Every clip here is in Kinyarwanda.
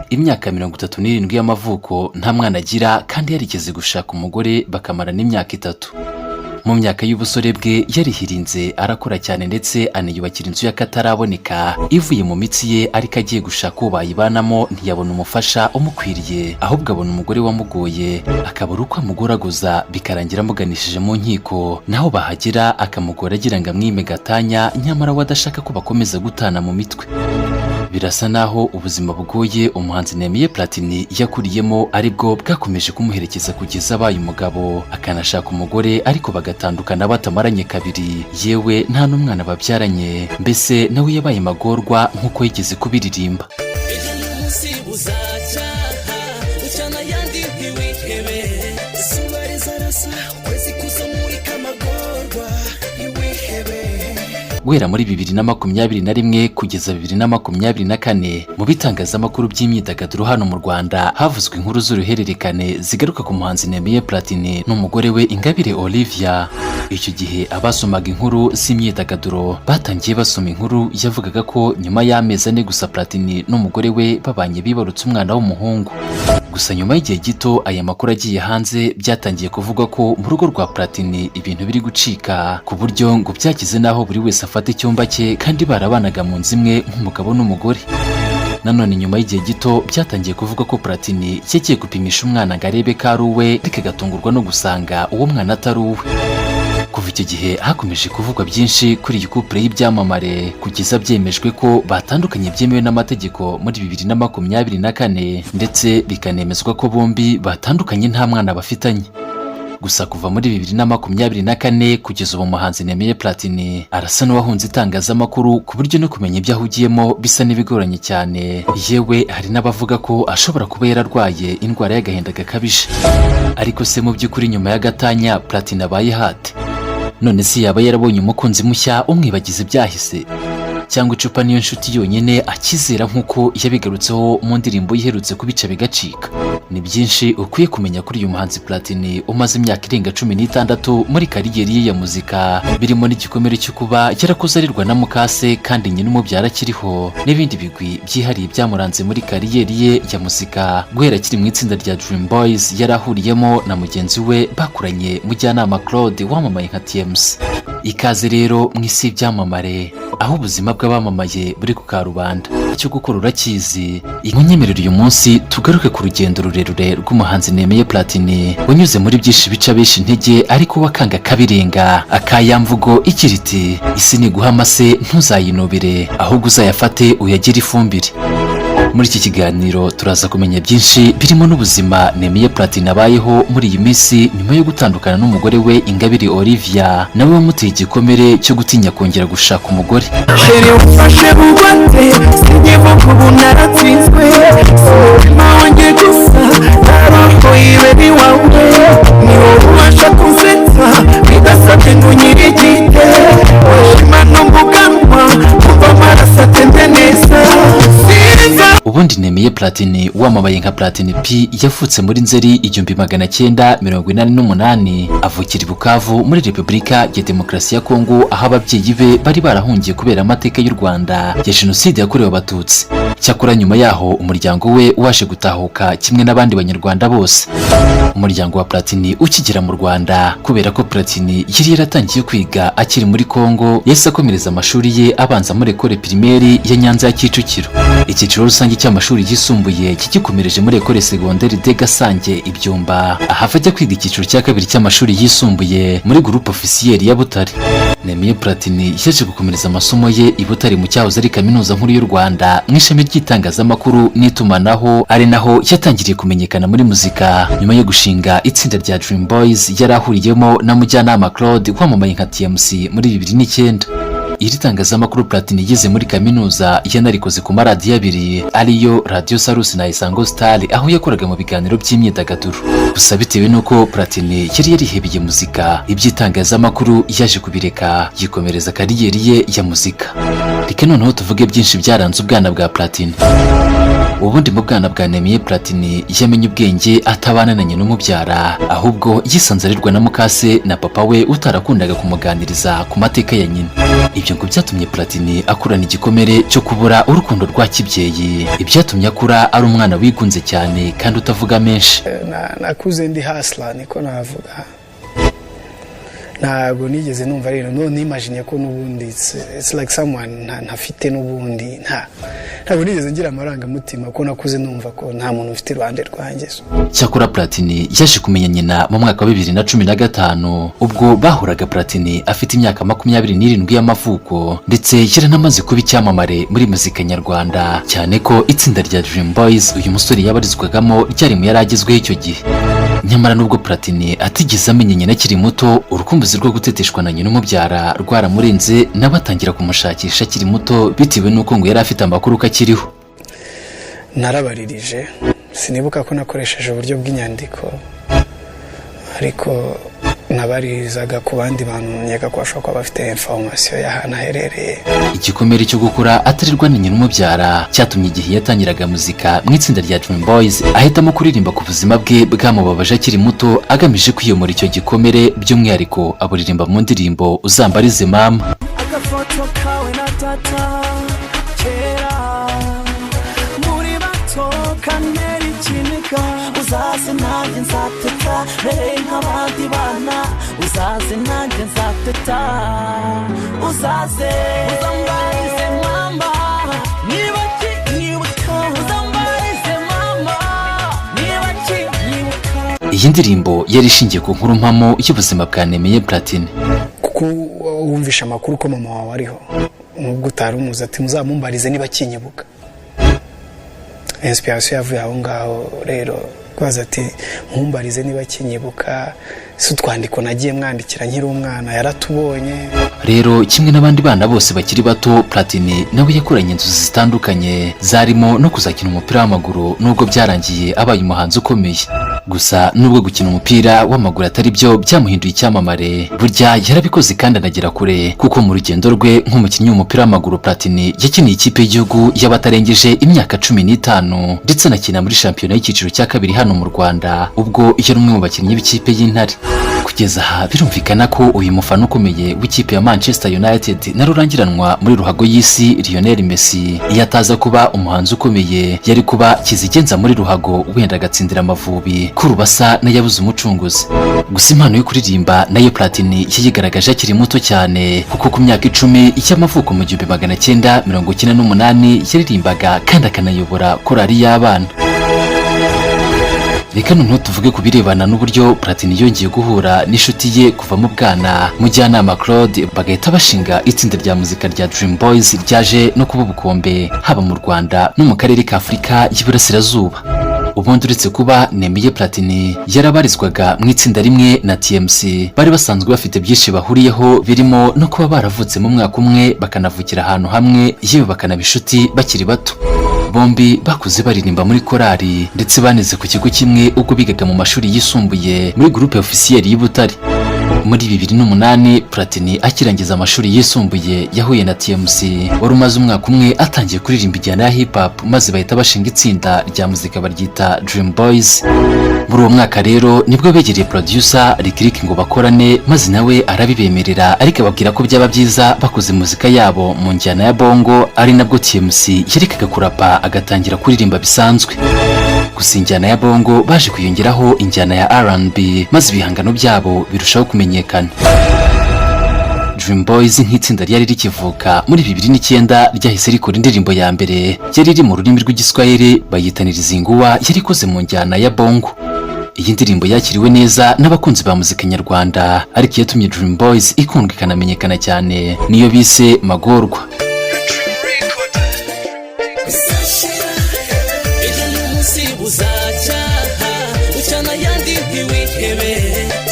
Imyaka 37 y'amavuko nta mwana agira, kandi yarigeze gushaka umugore bakamarana imyaka 3. Mu myaka y'ubusore bwe yarihirinze, arakora cyane, ndetse aniyubakira inzu y'akataraboneka ivuye mu mitsi ye. Ariko agiye gushaka uwo bayibanamo ntiyabona umufasha umukwiriye, ahubwo abona umugore wamugoye, akabura uko amugoragoza, bikarangira amuganishije mu nkiko. Naho bahagera akamugora agira ngo amwime gatanya, nyamara we adashaka ko bakomeza gutana mu mitwe. Birasa naho ubuzima bugoye umuhanzi Nemeye Platini yakuriyemo aribwo bwakomeje kumuherekeza kugeza abaye umugabo, akanashaka umugore, ariko bagatandukana batamaranye kabiri, yewe nta n'umwana babyaranye. Mbese nawe yabaye magorwa nk'uko yigeze kubiririmba. Ejo n'umunsi buzacya ucana ayandi, ntiwihebe. Izuba rizarasa, ukwezi kuzamurika amagorwa, ntiwihebe. Guhera muri 2021 kugeza 2024, mu bitangazamakuru by'imyidagaduro hano mu Rwanda havuzwe inkuru z'uruhererekane zigaruka ku muhanzi Nemeye Platini n'umugore we Ingabire Olivia. Icyo gihe abasomaga inkuru z'imyidagaduro batangiye basoma inkuru yavugaga ko nyuma y'amezi 4 gusa Platini n'umugore we babanye bibarutse umwana w'umuhungu. Gusa nyuma y'igihe gito aya makuru agiye hanze, byatangiye kuvugwa ko mu rugo rwa Platini ibintu biri gucika, ku buryo ngo byageze n'aho buri wese afata icyumba cye kandi barabanaga mu nzu imwe nk'umugabo n'umugore. Nanone nyuma y'igihe gito byatangiye kuvuga ko Platini yagiye gupimisha umwana ngo arebe ko ari uwe, ariko agatungurwa no gusanga uwo mwana atari uwe. Kuva icyo gihe hakomeje kuvugwa byinshi kuri iyi couple y'ibyamamare, kugeza byemejwe ko batandukanye byemewe n'amategeko muri 2024, ndetse bikanemezwa ko bombi batandukanye nta mwana bafitanye. Gusa kuva muri 2024 kugeza ubu, muhanzi Nemeye Platini arasa n'uwahunze itangazamakuru, ku buryo no kumenya ibyo ahugiyemo bisa n'ibigoranye cyane. Yewe hari n'abavuga ko ashobora kuba yararwaye indwara y'agahinda gakabije. Ariko se mu by'ukuri nyuma y'agatanya Platini abaye hate? None se yaba yarabonye umukunzi mushya umwibagiza ibyahise, cyangwa icupa niyo nshuti yonyine akizera nk'uko yabigarutseho mu ndirimbo iherutse kubica bigacika? Ni byinshi ukwiye kumenya kuri uyu muhanzi Platini umaze imyaka irenga 16 muri kariyeri ye ya muzika, birimo n'igikomere cyo kuba yarakuze arirwa na mukase kandi nyina umubyara akiriho, n'ibindi bigwi byihariye byamuranze muri kariyeri ye ya muzika guhera akiri mu itsinda rya Dream Boys yari ahuriyemo na mugenzi we bakuranye Mujyanama Claude wamamaye nka TMC. Ikaze rero mu isi y'ibyamamare, aho ubuzima bw'abamamaye buri ku karubanda. Icyo gukora urakizi. Munyemerere uyu munsi tugaruke ku rugendo rurerure rw'umuhanzi Nemeye Platini, wanyuze muri byinshi bica benshi intege, ariko we akanga akabirenga, akayamvugo igira iti: "Isi niguha amase ntuzayinubire, ahubwo uzayafate uyagire ifumbire." Muri iki kiganiro turaza kumenya byinshi, birimo n'ubuzima Nemeye Platini abayeho muri iyi minsi nyuma yo gutandukana n'umugore we Ingabire Olivia, nawe wamuteye igikomere cyo gutinya kongera gushaka umugore. Chérie, ufashe bugwate, sinkivuga ubu naratsinzwe. Si umutima wanjye gusa, na roho yibe iwawe. Ni wowe ubasha kunsetsa bidasabye ngo unyirigite. Washima no mu kanwa, kumva amaraso atembe neza. Sinza Ubundi Nemeye Platini wamamaye nka Platini P yavutse muri Nzeri 1988, avukira i Bukavu muri Repubulika ya Demokarasi ya Kongo, aho ababyeyi be bari barahungiye kubera amateka y'u Rwanda ya Jenoside yakorewe Abatutsi. Cyakora nyuma yaho umuryango we waje gutahuka kimwe n'abandi Banyarwanda bose. Umuryango wa Platini ukigera mu Rwanda, kubera ko Platini yari yaratangiye kwiga akiri muri Kongo, yahise akomereza amashuri ye abanza muri École Primaire ya Nyanza ya Kicukiro. Icyiciro rusange cy'amashuri yisumbuye kigikomereje muri École Secondaire de Gasange i Byumba, ahava ajya kwiga icyiciro cya kabiri cy'amashuri yisumbuye muri Groupe Officiel ya Butare. Nemeye Platini yaje gukomereza amasomo ye i Butare mu cyahoze ari Kaminuza Nkuru y'u Rwanda mu ishami ry'itangazamakuru n'itumanaho, ari naho yatangiriye kumenyekana muri muzika nyuma yo gushinga itsinda rya Dream Boys yari ahuriyemo na Mujyanama Claude wamamaye nka TMC muri 2009. Iri tangazamakuru Platini yize muri kaminuza yanarikoze ku maradiyo abiri, ariyo Radiyo Salus na Isango Star, aho yakoraga mu biganiro by'imyidagaduro. Gusa bitewe n'uko Platini yari yarihebeye muzika, iby'itangazamakuru yaje kubireka, yikomereza kariyeri ye ya muzika. Reka noneho tuvuge byinshi byaranze ubwana bwa Platini. Ubundi mu bwana bwa Nemeye Platini yamenye ubwenge atabana na nyina umubyara, ahubwo yisanze arirwa na mukase na papa we utarakundaga kumuganiriza ku mateka ya nyina. Ibyo Ibyo ngo byatumye Platini akurana igikomere cyo kubura urukundo rwa kibyeyi, ibyatumye akura ari umwana wigunze cyane kandi utavuga menshi. Nakuze ndi hustler, niko navuga. Ntabwo nigeze numva rero none imagine ko n'ubundi it's like someone ntafite n'ubundi, ntabwo nigeze ngira amarangamutima, ko nakuze numva ko nta muntu ufite iruhande rwanjye. Cyakora Platini yaje kumenya nyina mu mwaka wa 2015, ubwo bahuraga Platini afite imyaka 27 y'amavuko, ndetse yaranamaze kuba icyamamare muri muzika nyarwanda, cyane ko itsinda rya Dream Boys uyu musore yabarizwagamo ryari mu yari agezweho icyo gihe. Nyamara nubwo Platini atigeze amenya nyina akiri muto, urukumbuzi rwo guteteshwa na nyina umubyara rwaramurenze, nawe atangira kumushakisha akiri muto, bitewe n'uko ngo yari afite amakuru ko akiriho. Narabaririje, sinibuka ko nakoresheje uburyo bw'inyandiko, ariko nabaririzaga ku bandi bantu nkeka ko bashobora kuba bafite information y'ahantu aherereye. Igikomere cyo gukura atarirwa na nyina umubyara cyatumye igihe yatangiraga muzika mu itsinda rya Dream Boys ahitamo kuririmba ku buzima bwe bwamubabaje akiri muto, agamije kwiyomora icyo gikomere, by'umwihariko aburirimba mu ndirimbo "Uzambarize Mama". Agafoto kawe na data kera muri bato kantera ikiniga. Uzaze nanjye nzateta mere nk'abandi bana, uzaze nanjye nzateta, uzaze uzambarize mama niba kinyibuka, uzambarize mama niba kinyibuka. Iyi ndirimbo yari ishingiye ku nkuru mpamo y'ubuzima bwa Nemeye Platini. Kuko wumvishe amakuru ko mama wawe ariho nubwo utari umuzi, ati muzamumbarize niba akinyibuka. Inspiration yavuye aho ngaho rero, kubaza ati mumbarize niba akinyibuka, si utwandiko nagiye mwandikira nkiri umwana, yaratubonye. Rero kimwe n'abandi bana bose bakiri bato, Platini nawe yakuranye inzozi zitandukanye zarimo no kuzakina umupira w'amaguru, nubwo byarangiye abaye umuhanzi ukomeye. Gusa nubwo gukina umupira w'amaguru atari byo byamuhinduye icyamamare, burya yarabikoze kandi anagera kure, kuko mu rugendo rwe nk'umukinnyi w'umupira w'amaguru, Platini yakiniye ikipe y'igihugu y'abatarengeje imyaka 15, ndetse anakina muri shampiyona y'icyiciro cya kabiri hano mu Rwanda, ubwo yari umwe mu bakinnyi b'ikipe y'Intare. Kugeza aha birumvikana ko uyu mufana ukomeye w'ikipe ya Manchester United na rurangiranwa muri ruhago y'isi Lionel Messi, iyo ataza kuba umuhanzi ukomeye yari kuba kizigenza muri ruhago, wenda agatsindira Amavubi ko rubasa n'ayabuze umucunguzi. Gusa impano yo kuririmba nayo Platini yayigaragaje akiri muto cyane, kuko ku myaka 10 y'amavuko mu 1998 yaririmbaga kandi akanayobora korali y'abana. Reka noneho tuvuge ku birebana n'uburyo Platini yongeye guhura n'inshuti ye kuva mu bwana, Mujyanama Claude, bagahita bashinga itsinda rya muzika rya Dream Boys, ryaje no kuba ubukombe haba mu Rwanda no mu karere ka Afurika y'Iburasirazuba. Ubundi uretse kuba Nemeye Platini yarabarizwaga mu itsinda rimwe na TMC, bari basanzwe bafite byinshi bahuriyeho, birimo no kuba baravutse mu mwaka umwe, bakanavukira ahantu hamwe, yewe bakanaba inshuti bakiri bato. Bombi bakuze baririmba muri korali, ndetse banize ku kigo kimwe ubwo bigaga mu mashuri yisumbuye muri Groupe Officiel y'i Butare. Muri 2008, Platini akirangiza amashuri yisumbuye, yahuye na TMC wari umaze umwaka umwe atangiye kuririmba injyana ya hip hop, maze bahita bashinga itsinda rya muzika baryita Dream Boys. Muri uwo mwaka rero nibwo begereye producer Lick ngo bakorane, maze nawe arabibemerera, ariko ababwira ko byaba byiza bakoze muzika yabo mu njyana ya bongo, ari nabwo TMC yarekaga kurapa agatangira kuririmba bisanzwe. Gusa injyana ya bongo baje kuyongeraho injyana ya R&B, maze ibihangano byabo birushaho kumenyekana. Dream Boys nk'itsinda ryari rikivuka muri 2009 ryahise rikora indirimbo ya mbere yari iri mu rurimi rw'Igiswahili, bayitanira Zinguwa, yari ikoze mu njyana ya bongo. Iyi ndirimbo yakiriwe neza n'abakunzi ba muzika nyarwanda, ariko iyatumye Dream Boys ikundwa ikanamenyekana cyane niyo bise "Magorwa". Bizashira, ejo n'umunsi buzacya ucana ayandi, ntiwihebe.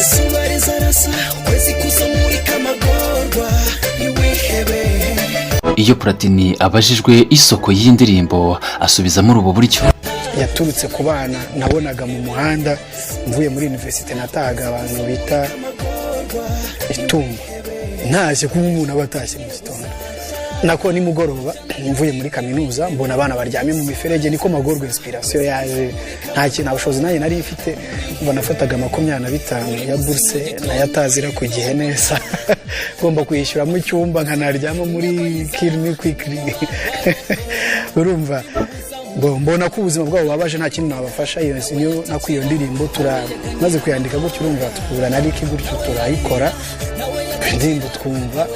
Izuba rizarasa, ukwezi kuzamurika amagorwa, ntiwihebe. Iyo Platini abajijwe isoko y'iyi ndirimbo, asubiza muri ubu buryo: Yaturutse ku bana nabonaga mu muhanda mvuye muri université, natahaga abantu bita itumba, ntashye kuba umuntu aba atashye mu gitondo. Nako nimugoroba mvuye muri kaminuza, mbona abana baryamye mu miferege. Niko Magorwa inspiration yaje. Nta kintu, nta bushobozi nanjye nari mfite. Mbona nafataga 25 ya buruse, nayo atazira ku gihe neza, ngomba kwishyuramo icyumba, nkanaryama muri kirini kwikiri. Urumva ngo mbona ko ubuzima bwabo bubabaje, nta kintu nabafasha. Iyo niyo nako iyo ndirimbo turamaze kuyandika gutyo. Urumva tuhura na Ricky gutyo, turayikora indirimbo, twumva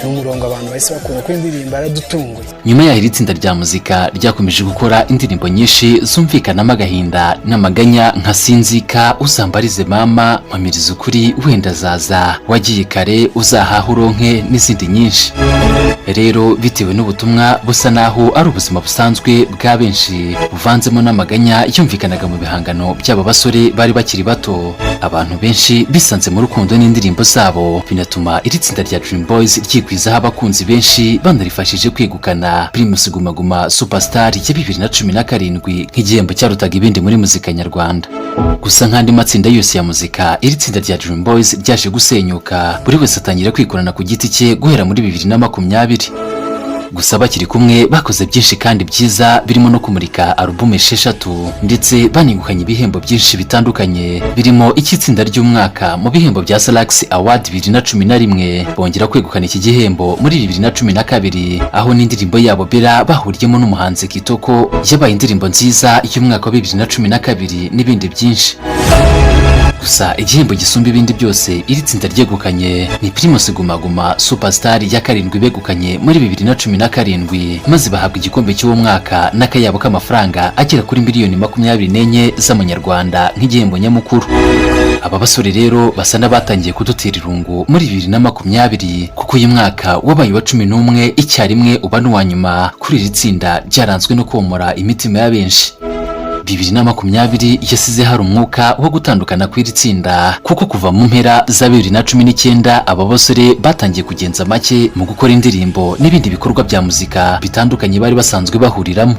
ni umurongo abantu bahise bakunda, ko indirimbo yaradutunguye. Nyuma yaho iri tsinda rya muzika ryakomeje gukora indirimbo nyinshi zumvikanamo agahinda n'amaganya nka Sinzika, Uzambarize Mama, Mpamiriza Ukuri, Wenda Zaza, Wagiye Kare, Uzahaha Uronke n'izindi nyinshi. Rero bitewe n'ubutumwa busa naho ari ubuzima busanzwe bwa benshi buvanzemo n'amaganya yumvikanaga mu bihangano by'aba basore bari bakiri bato, abantu benshi bisanze mu rukundo n'indirimbo zabo, binatuma iri tsinda rya Dream Boys ryigwizaho abakunzi benshi, banarifashije kwegukana Primus Guma Guma Superstar ya 2017 nk'igihembo cyarutaga ibindi muri muzika nyarwanda. Gusa nk'andi matsinda yose ya muzika, iri tsinda rya Dream Boys ryaje gusenyuka, buri wese atangira kwikorana ku giti cye guhera muri 2020. Gusa bakiri kumwe bakoze byinshi kandi byiza, birimo no kumurika alubumu 6, ndetse banegukanye ibihembo byinshi bitandukanye, birimo icy'itsinda ry'umwaka mu bihembo bya Salax Award 2011. Bongera kwegukana iki gihembo muri 2012, aho n'indirimbo yabo Bella bahuriyemo n'umuhanzi Kitoko yabaye indirimbo nziza y'umwaka wa 2012 n'ibindi byinshi. Gusa igihembo gisumba ibindi byose iri tsinda ryegukanye ni Primus Guma Guma Superstar ya karindwi begukanye muri 2017, maze bahabwa igikombe cy'uwo mwaka n'akayabo k'amafaranga agera kuri miliyoni 24 z'amanyarwanda nk'igihembo nyamukuru. Aba basore rero basa n'abatangiye kudutera irungu muri 2020, kuko uyu mwaka wabaye uwa 11 icyarimwe uba n'uwa nyuma kuri iri tsinda ryaranzwe no komora imitima ya benshi. 2020 yasize hari umwuka wo gutandukana kw'iri tsinda, kuko kuva mu mpera za 2019 aba basore batangiye kugenza make mu gukora indirimbo n'ibindi bikorwa bya muzika bitandukanye bari basanzwe bahuriramo.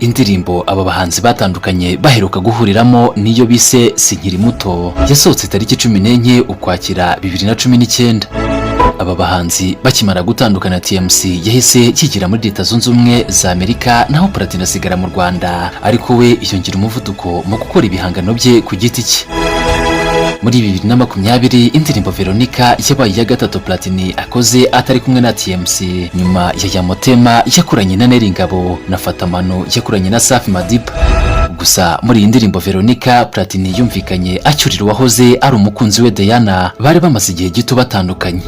Indirimbo aba bahanzi batandukanye baheruka guhuriramo niyo bise Sinkiri Muto, yasohotse tariki 14 Ukwakira 2019. Aba bahanzi bakimara gutandukana, TMC yahise yigira muri Leta Zunze Ubumwe za Amerika, naho Platini asigara mu Rwanda, ariko we yongera umuvuduko mu gukora ibihangano bye ku giti cye. Muri 2020 indirimbo Veronica yabaye iya gatatu Platini akoze atari kumwe na TMC, nyuma ya Yamotema yakoranye na Nel Ngabo na Fatamano yakoranye na Safi Madiba. Gusa muri iyi ndirimbo Veronica, Platini yumvikanye acyurira uwahoze ari umukunzi we Diana, bari bamaze igihe gito batandukanye.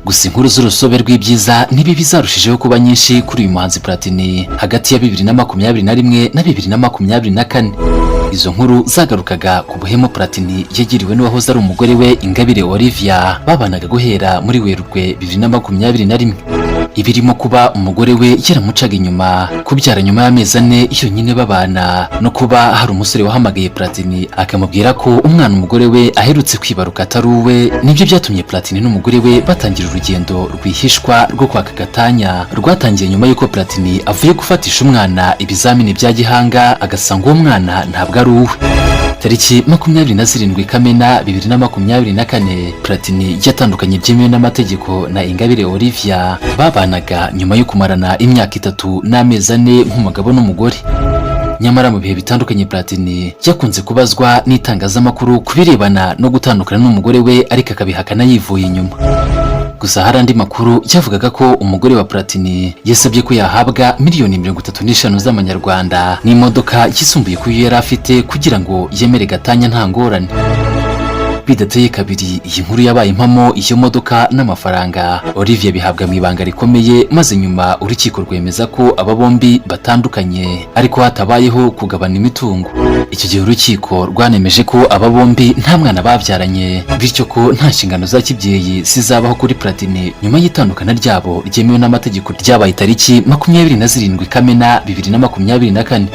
Gusa inkuru z'urusobe rw'ibyiza n'ibibi zarushijeho kuba nyinshi kuri uyu muhanzi Platini hagati ya 2021 na 2024. Izo nkuru zagarukaga ku buhemu Platini yagiriwe n'uwahoze ari umugore we Ingabire Olivia, babanaga guhera muri Werurwe 2021, ibirimo kuba umugore we yaramucaga inyuma, kubyara nyuma y'amezi 4 yonyine babana, no kuba hari umusore wahamagaye Platini akamubwira ko umwana umugore we aherutse kwibaruka atari uwe. Nibyo byatumye Platini n'umugore we batangira urugendo rwihishwa rwo kwaka gatanya, rwatangiye nyuma y'uko Platini avuye gufatisha umwana ibizamini bya gihanga, agasanga uwo mwana ntabwo ari uwe. Tariki 27 Kamena 2024, Platini yatandukanye byemewe n'amategeko na Ingabire Olivia babanaga nyuma yo kumarana imyaka 3 n'amezi 4 nk'umugabo n'umugore. Nyamara mu bihe bitandukanye Platini yakunze kubazwa n'itangazamakuru ku birebana no gutandukana n'umugore we, ariko akabihakana yivuye inyuma. Gusa hari andi makuru yavugaga ko umugore wa Platini yasabye ko yahabwa miliyoni 35 z'amanyarwanda n'imodoka yisumbuye ku yo yari afite kugira ngo yemere gatanya nta ngorane. Bidateye kabiri iyi nkuru yabaye impamo, iyo modoka n'amafaranga Olivier bihabwa mu ibanga rikomeye, maze nyuma urukiko rwemeza ko aba bombi batandukanye ariko hatabayeho kugabana imitungo. Icyo gihe urukiko rwanemeje ko aba bombi nta mwana babyaranye, bityo ko nta nshingano za kibyeyi zizabaho kuri Platini nyuma y'itandukana ryabo ryemewe n'amategeko ryabaye tariki 27 Kamena 2024.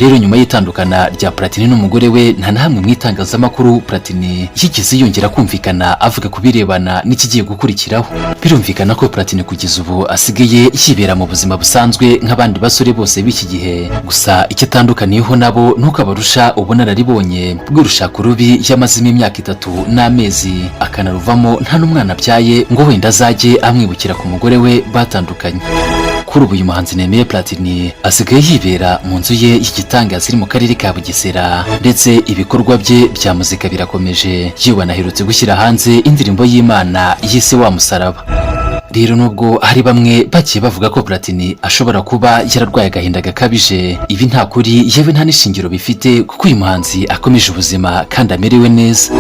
Rero nyuma y'itandukana rya Platini n'umugore we, nta na hamwe mu itangazamakuru Platini yigeze yongera kumvikana avuga ku birebana n'ikigiye gukurikiraho. Birumvikana ko Platini kugeza ubu asigaye yibera mu buzima busanzwe nk'abandi basore bose b'iki gihe. Gusa icyo atandukaniyeho nabo nuko abarusha ubunararibonye bw'urushako rubi yamazemo imyaka 3 n'amezi, akanaruvamo nta n'umwana abyaye ngo wenda azajye amwibukira ku mugore we batandukanye. Kuri ubu uyu muhanzi Nemeye Platini asigaye yibera mu nzu ye y'igitangaza iri mu karere ka Bugesera, ndetse ibikorwa bye bya muzika birakomeje. Yewe anaherutse gushyira hanze indirimbo y'Imana yise Wa Musaraba. Rero nubwo hari bamwe bagiye bavuga ko Platini ashobora kuba yararwaye agahinda gakabije, ibi nta kuri yewe nta n'ishingiro bifite, kuko uyu muhanzi akomeje ubuzima kandi amerewe neza.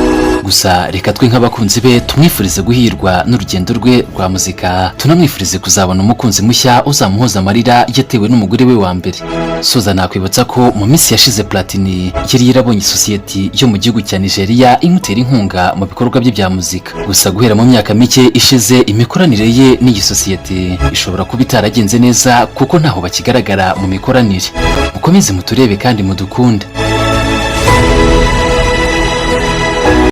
Gusa reka twe nk'abakunzi be tumwifurize guhirwa n'urugendo rwe rwa muzika, tunamwifurize kuzabona umukunzi mushya uzamuhoza amarira yatewe n'umugore we wa mbere. Soza nakwibutsa ko mu minsi yashize Platini yari yarabonye isosiyete yo mu gihugu cya Nigeria imutera inkunga mu bikorwa bye bya muzika. Gusa guhera mu myaka mike ishize, imikoranire ye n'iyi sosiyete ishobora kuba itaragenze neza, kuko ntaho bakigaragara mu mikoranire. Mukomeze muturebe kandi mudukunde.